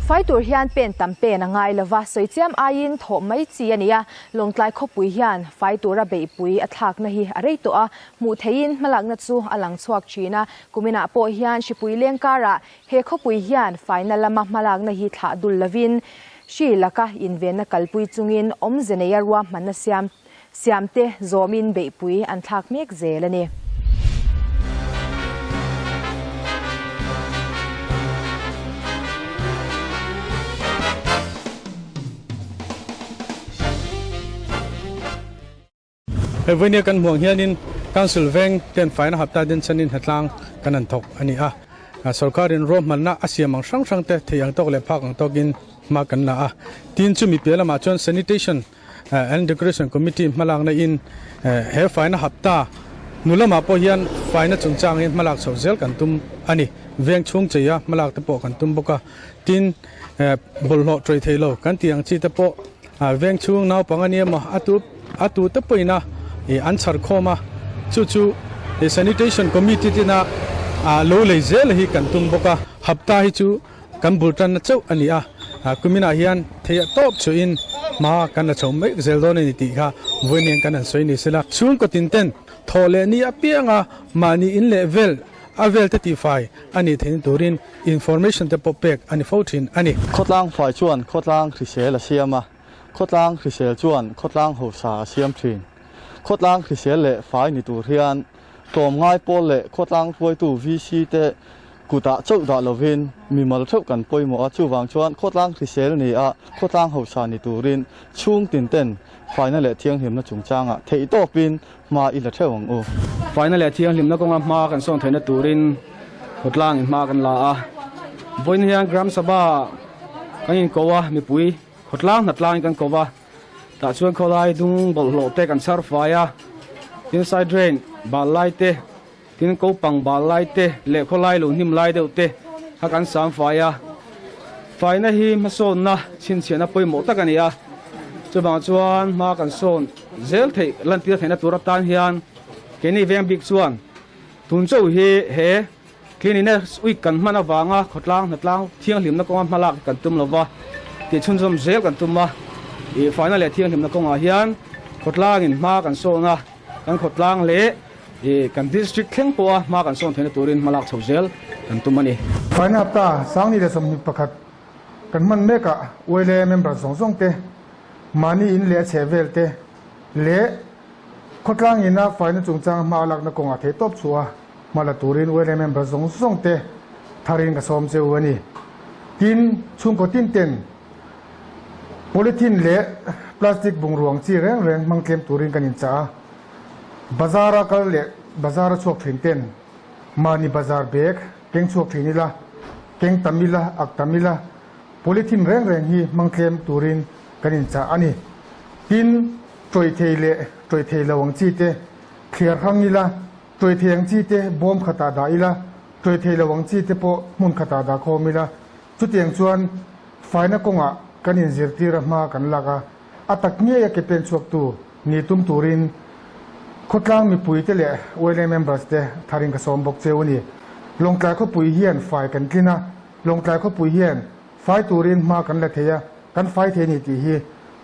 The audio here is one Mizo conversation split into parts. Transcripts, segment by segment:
Fai tur hian pen tam pen a ngai lova, sawi chiam aiin thawh mai chi a ni a. Lawngtlai khawpui hian fai tura beihpui a thlakna hi a rei tawh a, hmuh theihin hmalakna chu a lang chhuak thin a. Kuminah pawh hian hripui leng karah he khawpui hian faina lama hmalakna hi thlah dul lovin hri laka invenna kalpui chungin awmze neia ruahmanna siam siamte zawmin beihpui an thlak mek zel a ni. Hei vawinia kan hmuh ang hianin Council veng ten faina hapta den chanin hnatlang kan han thawk a ni a. Sorkarin ruahmanna a siam ang hrang hrang te thei ang tawk leh phak ang tawkin hma kan la a. Tin chumi piah lamah chuan Sanitation and Decoration Committee hmalakna in he faina hapta hnu lamah pawh hian faina chungchang hi hmalak chhoh zel kan tum a ni. Veng chhung cheia hmalak te pawh kan tum bawk a. Tin bawlhhlawh tawih thei lo kan tih ang chi te pawh veng chhung naupang a nia maw a tu a tu te pawhin a ih an chhar khawm a chu chu ih sanitation committee tina ah lo lei zel hi kan tum bawk a hapta hi chu kan bul tanna chauh a ni a kuminah hian theih tawp chuhin hma kan la chho mek zel dawn a ni tih kha vawiin kan han sawi ni sela chhungkaw tin ten thawh leh ni apianga mahni in leh vel a vel te tihfai a nih theihna turin information te pawh pek a ni fo thin a ni. Khawtlang fai chuan khawtlang hrisel a siam a, khawtlang hrisel chuan khawtlang hausa a siam thin. Khawtlang hrisel leh fai ni tur hian tlawmngai pawl leh khawtlang hruaitu VC te kutah chauh dah lovin mimal theuh kan pawimawh a, chuvang chuan khawtlang hrisel ni a khawtlang hausa ni turin chhung tin ten faina leh thianghlimna chungchangah theihtawpin hma i la theuh ang u. Faina leh thianghlimna kawnga hma kan sawn theihna turin khawtlang in hma kan la a. Vawiin hian Gram Sabha kan inko a, mipui khawtlang hnatlang in kan ko va. Tah chuan khawlai dung bawlhhlawh te kan chhar fai a, tin side drain bal lai te, tin kopang bal lai te leh khawlai lo hnim lai deuh te kha kan sam fai a. Faina hi hmasawnna chhinchhiahna pawimawh tak a ni a, chuvang chuan hma kan sawn zel theih lantir theihna tur atan hian keini veng bik chuan tun chauh hi he Cleanliness Week kan hman avanga khawtlang hnatlang thianghlimna kawnga hmalak hi kan tum lova, tih chhunzawm zel kan tum a. Ih faina leh thianghlimna kawngah hian khawtlangin hma kan sawn a, kan khawtlang leh ih kan district thleng pawha hma kan sawn theihna turin hmalak chho zel kan tum a ni. Faina hapta 2021 kan hman mekah ULA member zawng zawng te, mahni in leh a chheh vel te leh khawtlang ina faina chungchang hma lakna kawngah theih tawp chhuah a, Hma la turin ULA member zawng zawng te tharin ka sawm che u a ni. Tin, chhungkaw tin ten polythene leh plastic bungruang chi reng reng hmang tlem turin kan inchah a. Bazar a kal leh bazar a chhuak thin ten mahni bazar bag keng chhuak thin ila, keng tam ila, ak tam ila, polythene reng reng hi hmang tlem turin kan inchah a ni. Tin, tawih thei leh tawih thei lo ang chi te thliar hrang ila, Tuai thei ang chi te bawm khatah dah ila, tuai thei lo ang chi te pawh hmun khatah dah khawm ila. Chutiang chuan faina kawngah kan inzirtir a hma kan lak a, a tak ngei a ke pen chhuaktu ni tum turin khawtlang mipui te leh YLA members te tharin ka sawm bawk cheu a ni. Lawngtlai khawpui hian fai kan tlin a, Lawngtlai khawpui hian fai turin hma kan la thei a, kan fai thei a ni tih hi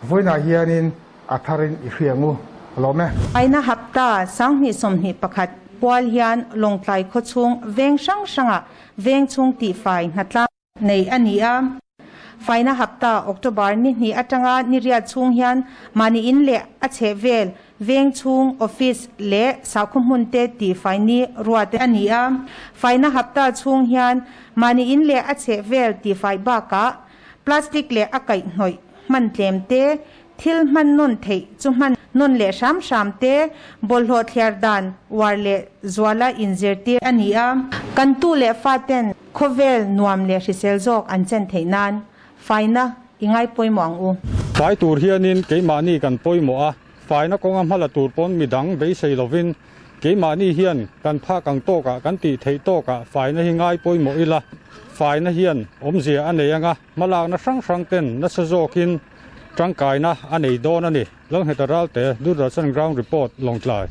vawiinah hianin A tharin i hria ngu alawm e. Aina hapta 2021 pual hian Lawngtlai khawchhung veng hrang hrangah veng chhung tihfai hnatlang nei a ni a. Faina hapta October ni hnih atanga ni riat chhung hian mahni in leh a chheh vel veng chhung office leh sakhaw hmun te tihfai ni ruat a ni a. Faina hapta chhung hian mahni in leh a chheh vel tihfai bakah plastic leh a kaihhnawih hman tlem te, Thil hman nawn theih chu hman nawn leh hram hram te, bawlhhlawh thliar dan uar leh zuala inzirtir a ni a. Kan tu leh faten khawvel nuam leh hrisel zawk an chen theih nan faina i ngai pawimawh ang u. Fai tur hianin keimahni kan pawimawh a, faina kawnga hmala tur pawn midang beisei lovin keimahni hian kan phak ang tawkah kan tih theih tawkah faina hi ngai pawimawh ila, faina hian awmzia a nei anga hmalakna hrang hrang ten nasa zawkin Tangkaina a nei dawn a ni. Lalngheta Ralte, Doordarshan Ground Report, Lawngtlai.